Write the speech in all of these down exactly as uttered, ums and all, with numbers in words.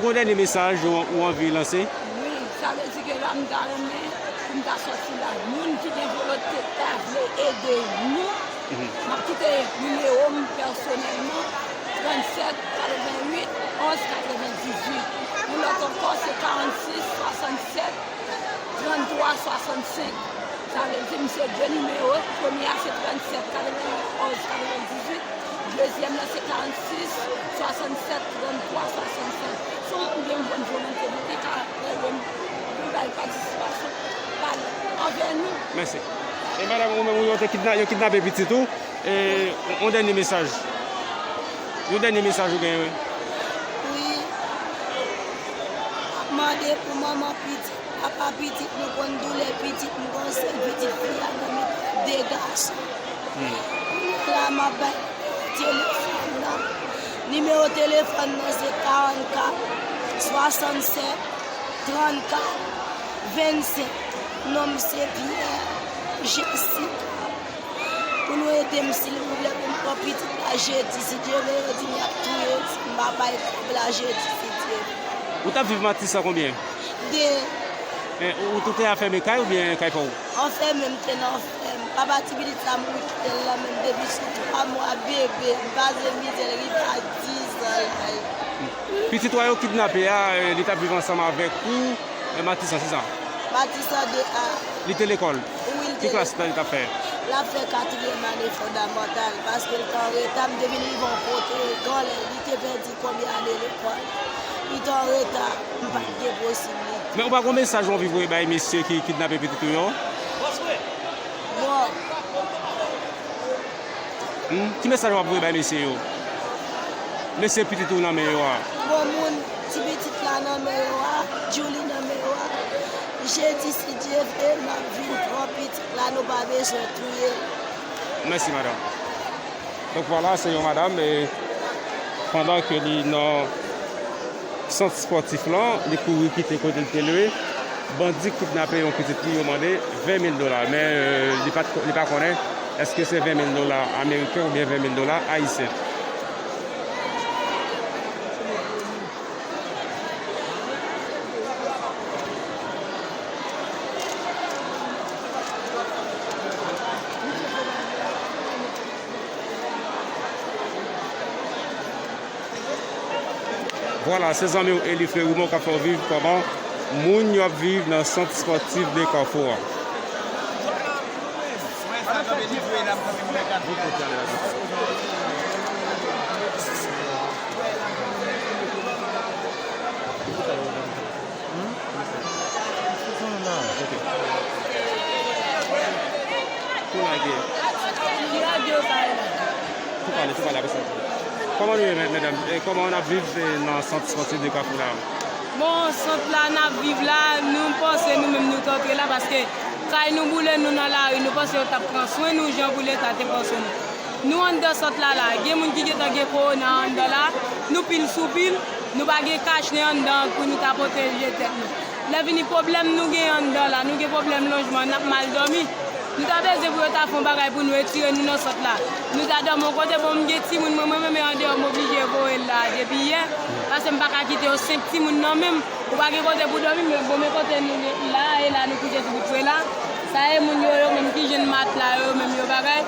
Gon dènye mesaj ou, ou anvi lanse? Wi, sa vle di ke la m ta renmen pou m ta sòti la. Moun ki gen volonte ta vle ede nou, m ap kite nimewo m pèsonèlman, trannsèt katrevennuit onz katrevendizuit. Yon lòt ankò, se karannsis swasannsèt tranntwa swasannsenk. Sa vle di, m se de nimewo. Premye a se trannsèt katrevennuit onz katrevendizuit. Dezyèm nan se karannsis swasannsèt tranntwa swasannsenk. Si yon moun gen yon bòn volonte, li te ka ede m pou bay patisipasyon pa l anvè nou. Mèsi. E madanm, ou menm, ou, yo te kidna-, yo kidnape pitit ou? E, yon dènye mesaj. Yon dènye mesaj ou genyen, wi. Wi. Mande pou manman pitit, papa pitit, nou konn doulè pitit, m gen yon sèl pitit fi a nan mitan de gason. Kounye a la, m ap bay nimewo telefòn nan. Nimewo telefòn nan se karannkat swasannsèt trannkat vennsenk. Non m se Pierre Jessica. Pou nou ede m, silvouplè, pou m pran pitit la jedi, si Dye vle, yo di m y ap touye l si m pa bay kòb la jedi, si Dye vle. Ou t ap viv Matisan konbyen? De. E, ou, ou te afèmen kay oubyen kay pa w? Anfèmen, m te nan anfèmen. Papa ti pitit la mouri kite l nan men m depi sou twa mwa bebe. M pase mizè l rive a diz an la. Pitit ou a yo kidnape a, e, li t ap viv ansanm avèk ou, e, Matisan, se sa? Matisan de A. Li te lekòl? Wi, li te lekòl. Ki klas li t ap fè? L ap fè katriyèm ane fondamantal, paske l t an reta, m te vin rive yon kote, genlè li te pèdi konbyen ane lekòl. Li t an reta, m pa t gen posiblite. Men ou pa gon mesaj ou anvi voye bay mesye ki kidnape pitit ou yo? Bon. Hmm? Ki mesaj w ap voye bay mesye yo? Mesye pitit ou nan men yo a. Bon, moun, ti pitit la nan men yo a, Julie nan men yo a. Jedi, si Dye vle, m ap vin pran pitit la, nou pa bezwen touye l. Mèsi, madanm. Donk, vwala, se yon madanm, e, pandan ke li nan sant spòtif lan, li kouri kite kote l te lwe. Bandi kidnape yon pitit li, yo mande ven mil dola. Men, e, li pa t, li pa konnen èske se ven mil dola ameriken oubyen ven mil dola ayisyen. Vwala, se zanmi w Eli Frerimo k ap fè w viv kòman moun yo ap viv nan sant spòtif de Kafou a. Hmm? Ok. Tou lage. Tou lage yo kay la. Tou pale, tou pale, apre sa. Kòman nou ye, mè-, medam? E, kòman n ap viv, e, nan sant spòtif de Kafou la? Bon, sant la n ap viv la, nou panse nou menm nou t antre la, paske kay nou boule, nou nan lari, nou panse yo t ap pran swen nou jan pou Leta te pran swen nou. Nou anndan sant la la, gen moun ki gentan gen kowona anndan la, nou pil sou pil, nou pa gen kach nen anndan pou nou ta pwoteje tèt nou. Lè vini pwoblèm nou gen anndan la, nou gen pwoblèm lojman, n ap mal dòmi. Nou ta bezwen pou yo ta fè yon bagay pou nou retire nou nan sant la. Nou ta dòmi yon kote, bon, m gen timoun mwen, mwen menm, men andeyò m oblije voye l la depi yè, paske m pa ka kite yo senk timoun nan men m. Ou pa gen kote pou dòmi, men bon, men kote nou ye la, e la nou kouche sou bout la. Sa e moun yo, yo menm ki jwenn matla yo, yo menm yo bagay.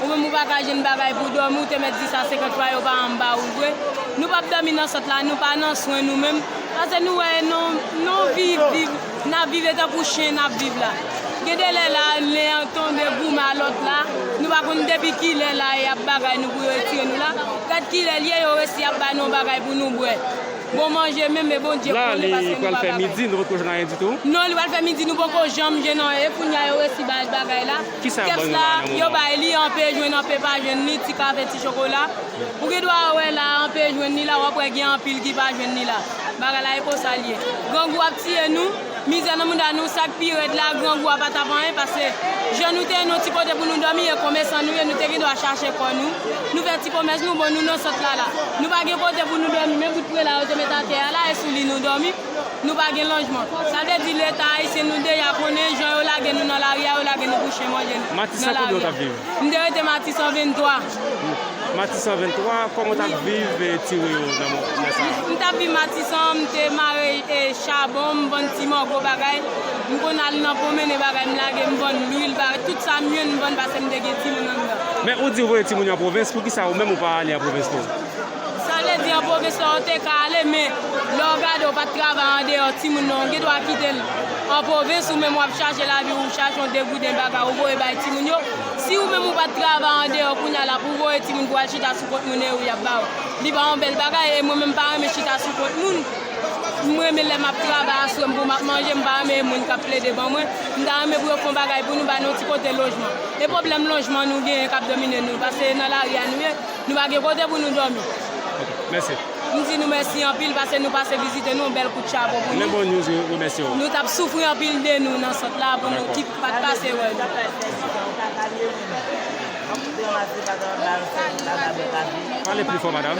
Ou menm ou pa ka jwenn bagay pou dòmi, ou te mèt di sa senkant fwa, yo pa janm ba ou l vre. Nou p ap dòmi nan sant la, nou pa nan swen nou menm. Paske nou wè non, non viv, viv, n ap viv e tankou chen n ap viv la. Gen de lè la, len an tonbe goumen a lòt la, nou pa konn depi kilè la y ap bagay nou pou yo retire nou la. Gad kilè l ye, yo resi ap ba nou yon bagay pou nou bwè. Bon manje menm, e Bondye konnen, paske nou pa ka bay. La, li pral fè midi, nou poko jwenn anyen ditou? Non, li pral fè midi, nou poko janm jwenn anyen. E kounye a, yo resi bay bagay la. Kisa y ap ban nou la nan moman? Kèps la, yo bay li, an pe jwenn, an pe pa jwenn li, ti kafe, ti chokola. Ou gen dwa wè la, an pe jwenn li la, w ap wè gen anpil ki pa jwenn li la. Bagay la, e konsa l ye. Grangou ap tiye nou. Mizè nan mouda nou, sa k pi rèd la, grangou a pa t ap anyen, paske jan nou te ye nan ti kote pou nou dòmi, e komesan nou ye, nou te gen dwa chache kò nou. Nou fè ti komès nou, bon, nou nan sant la la. Nou pa gen kote pou nou dòmi, men bout prela yo te met atè a la, e sou li nou dòmi. Nou pa gen lojman. Sa vle di Leta ayisyen, nou deja konnen jan yo lage nou nan lari a, yo lage nou pou chen manje nou nan lari a. Matisan, kote w t ap viv? M te rete Matisan venntwa. Matisan venntwa, kòman w t ap viv, eh, ti ri yo nan mo- nan sa a? M t ap viv Matisan, m te mare, eh, chabon, m vann ti mango bagay. M konn al nan pwonmennen bagay, m lage, m vann lwil, bagay, tout sa m jwenn, m vann paske m te gen timoun anndan. Men ou di w voye timoun yo an pwovens, poukisa ou menm ou pa ale an pwovens tou? Sa vle di an pwovens la ou te ka ale, men lè w gade ou pa t travay andeyò timoun nan, ou gen dwa kite l an pwovens, ou menm w ap chache lavi, ou chache yon degouden bagay, ou voye bay timoun yo. Si ou menm ou pa t travay andeyò kounye a la pou voye timoun pou al chita sou kont moun e ou y ap ba ou. Li pa yon bèl bagay e mwen menm m pa renmen chita sou kont moun. M renmen lè m ap travay aswè m pou m ap manje, m pa renmen moun k ap plede ban mwen. M ta renmen pou yo fè yon bagay pou nou ba nou ti kote lojman. E pwoblèm lojman nou genyen k ap domine nou, paske nan lari a nou ye, nou pa gen kote pou nou dòmi. Ok, mèsi. M di nou mèsi anpil paske nou pase vizite nou, yon bèl kout chapo pou nou. Lè bon news, wi, remèsye w. Nou t ap soufri anpil de nou nan sant la pou nou ki pa t pase wè nou. Pale pli fò, madanm.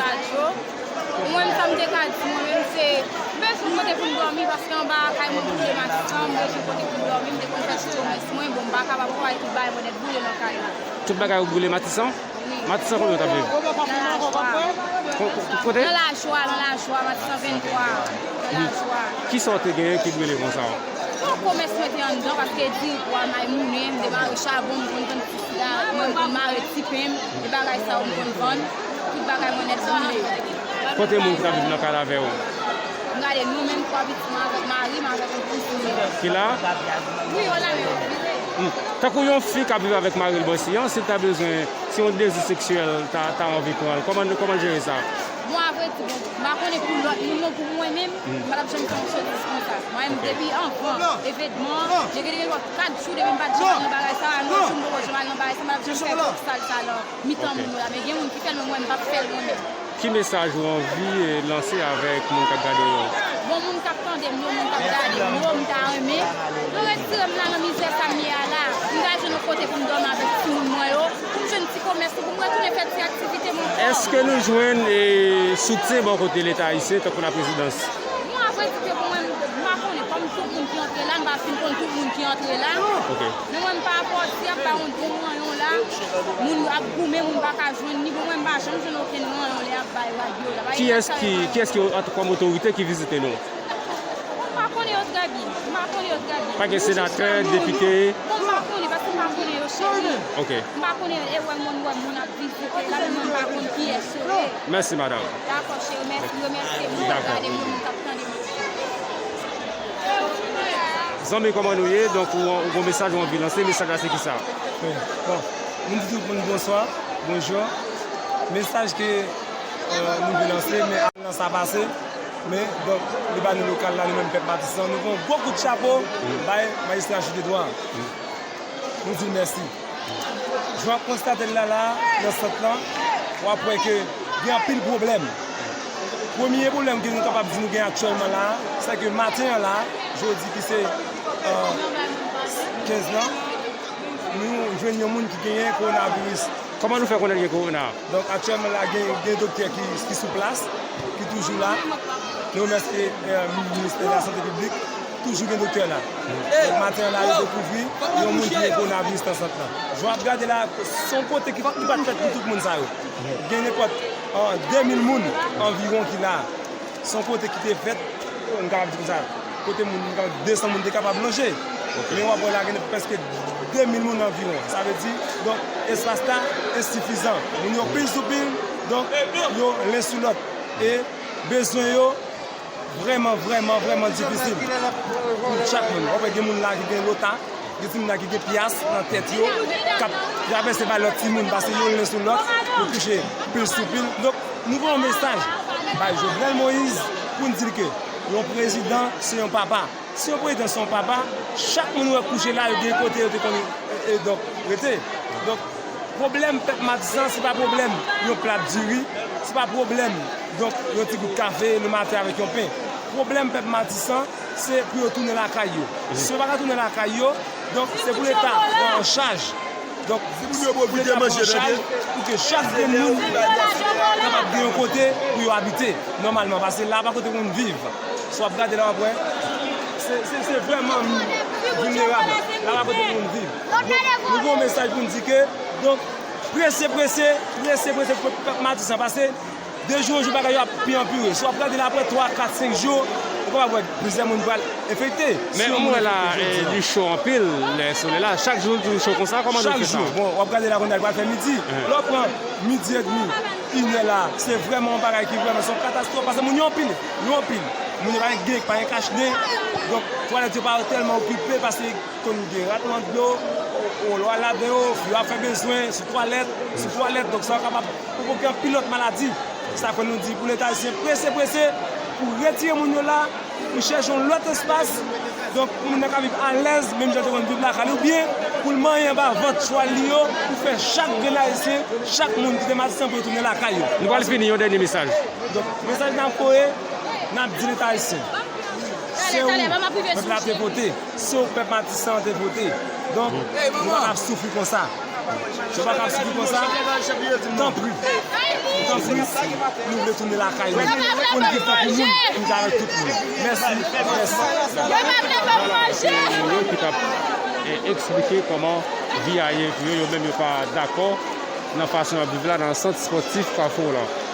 Mwen, sa m te ka di, mwen menm, se m bezwen kote pou m dòmi, paske anba kay mwen boule Matisan, m bezwen kote pou m dòmi, m te konn fè ti komès mwen, bon, m pa kapab travay tout bagay mwen nèt boule nan kay la. Tout bagay ou boule Matisan? Wi. Matisan kote w t ap viv? Nan Lajwa. Ko- ko- Kote? Nan Lajwa, nan Lajwa, Matisan venntwa, nan Lajwa. Kisa w te genyen ki boule konsa? Bon, komès mwen te anndan, paske diri pwa, may moulen, m te mare chabon, m konn vann ti siga, mwen m konn mare ti pen m, e bagay sa yo m konn vann, tout bagay mwen nèt boule. Kote moun ki t ap viv nan kay la avè w? M gade nou menm twa pitit mwen avèk mari m avèk yon pitit. Ki la? Wi, yo la menm. Hmm. Tankou yon fi k ap viv avèk mari l bò isit an, si l ta bezwen, si yon dezi seksyèl ta, ta anvi pran l, kòman, kòman l jere sa? Bon, avrèdi, bon, m pa konnen pou lòt moun non, pou mwen menm, m pa t ap janm fè yon sotiz konsa. Mwen menm, depi anvan evènman an, gen, gen, gen kat jou depi m pa t janm al nan bagay sa a, non, jou m poko janm al nan bagay sa a, m pa t ap janm fè gwo sal sa la. Mitan moun yo la, men gen moun ki fè l, men mwen, m p ap fè l mwen menm. Ki mesaj ou anvi, eh, lanse avèk moun k ap gade w yo? Bon, moun k ap tande m yo, moun k ap gade m yo, m ta renmen yo retire m la nan mizè sa m ye a la. M ta jwenn yon kote pou m dòmi avèk timoun mwen yo, pou m jwenn ti komès pou m retounen fè ti aktivite mwen ankò. Èske nou jwenn, eh, soutyen bò kote Leta ayisyen, tankou laprezidans? Bon, avrèdi ke pou mwen, m pa konnen, kòm tout moun ki antre la, m pa fin konn tout moun ki antre la. Ok. Men mwen, m pa fò di ap bay yon bon manyon la, moun ap goumen, moun pa ka jwenn ni, bon, mwen, m pa janm jwenn okenn manyon lè y ap bay rad yo la. Kiyès ki, kiyès ki, kòm otorite ki vizite nou? Bon, m pa konnen yo trè byen, m pa konnen yo trè byen. Pa gen senatè, depite? Bon, m pa konnen, paske m pa konnen yo cheri. Ok. M pa konnen, e wè moun, wè moun ap vizite la, men mwen, m pa konn kiyès yo ye. Mèsi, madanm. Dakò, cheri, mèsi, remèsye moun k ap gade mwen, moun k ap tande mwen. Zanmi, kòman nou ye? Donk, ou, ou gon mesaj ou anvi lanse, mesaj la se kisa? Bon, nou di tout moun bonswa, bonjou. Mesaj ke, euh, nou vle lanse, men avan sa pase, men, donk, li ba nou lokal la, nou menm pèp Matisan, nou fè yon gwo kout chapo bay majistra Chute Droit. Nou di l mèsi. Jan w ap konstate l la, la, nan sant lan, w ap wè ke gen anpil pwoblèm. Premye pwoblèm ke nou kapab di nou gen aktyèlman la, se ke maten an la, jodi ki se, euh, kenz lan, nou jwenn yon moun ki genyen kowonaviris. Kòman nou fè konnen l gen kowona? Donk, aktyèlman la, gen, gen doktè ki, ki sou plas, ki toujou la. Nou remèsye, euh, ministè de la Sante Piblik, toujou gen doktè la. Donk, maten an la, yo dekouvri yon moun ki gen kowonaviris nan sant lan. Jan w ap gade la, se yon kote ki, ki pa t fèt pou tout moun sa yo. Gen nenpòt, euh, de mil moun anviwon ki la. Se yon kote ki te fèt, m kapab di konsa, kote moun, de san moun te kapab lonje. Men w ap wè la gen prèske de mil moun anviwon. Sa vle di, donk, espas la ensifizan. Moun yo pil sou pil, donk, yo len sou lòt. E bezwen yo vrèman, vrèman, vrèman difisil pou chak moun. W ap wè gen moun la ki gen lota, gen timoun la ki gen pyas nan tèt yo, k ap travèse bay lòt timoun, paske yo len sou lòt, yo kouche pil sou pil. Donk, nou voye yon mesaj bay Jovenel Moïse pou n di l ke yon prezidan se yon papa. Si yon prezidan se yon papa, chak moun ou wè kouche la, yo gen kote yo te konn, e, e, donk, rete. Donk, pwoblèm pèp Matisan, se pa pwoblèm yon plat diri, se pa pwoblèm, donk, yon ti gout kafe lematen avèk yon pen. Pwoblèm pèp Matisan, se pou yo tounen lakay yo. Si yo pa ka tounen lakay yo, donk, se pou Leta pran an chaj. Donk, se pou Leta pran an chaj pou ke chak grenn moun kapab gen yon kote pou yo abite nòmalman. Paske la pa kote pou moun viv. Si w ap gade la, w ap wè, se, se, se vrèman vilnerab. La pa kote pou moun viv. Donk, nou gen yon mesaj pou n di ke, donk, Prese, prese, prese, prese pou pèp Matisan, paske de jou an jou bagay yo ap pi anpire. Si w ap gade l apre twa, kat, senk jou, ou kapab wè plizyè moun pral enfekte. Men m wè la, eh, li cho anpil, lè solèy la. Chak jou li cho konsa, kòman nou fè sa? Chak jou. Bon, w ap gade la kounye a, li pral fè midi. Lè w pran midi edmi, inè la, se vrèman yon bagay ki vrèman se yon katastwòf, paske moun yo anpil, yo anpil. Moun yo pa gen gig, pa gen kach nen. Donk, twalèt yo pa tèlman okipe, paske konn gen rat nan dlo, o, o, lè w al ladan yo, yo ap fè bezwen sou twalèt, sou twalèt, donk sa kapab pwovoke anpil lòt maladi. Sa fè nou di pou Leta ayisyen prese, prese, pou retire moun yo la, pou chèche yon lòt espas, donk pou moun nan ka viv alèz, menm jan te konn viv lakay li, oubyen pou l manyen anba vant chwal li yo, pou fè chak grenn ayisyen, chak moun ki te Matisan pou yo tounen lakay yo. Nou pral fini, yon dènye mesaj. Donk, mesaj n ap voye, n ap di Leta ayisyen. Se ou pèp la te vote. Se ou pèp Matisan an te vote. Donk, nou pa ka ap soufri konsa. Nou pa ka ap soufri konsa. Tanpri. Tanpri. Nou vle tounen lakay nou. Pou n viv tankou moun. Pou n viv avèk tout moun. Mèsi. Mèsi. Vwala, se yo ki t ap, eh, eksplike kòman vi a ye pou yo. Yo menm yo pa dakò nan fason y ap viv la nan sant espòtif Kafou lan.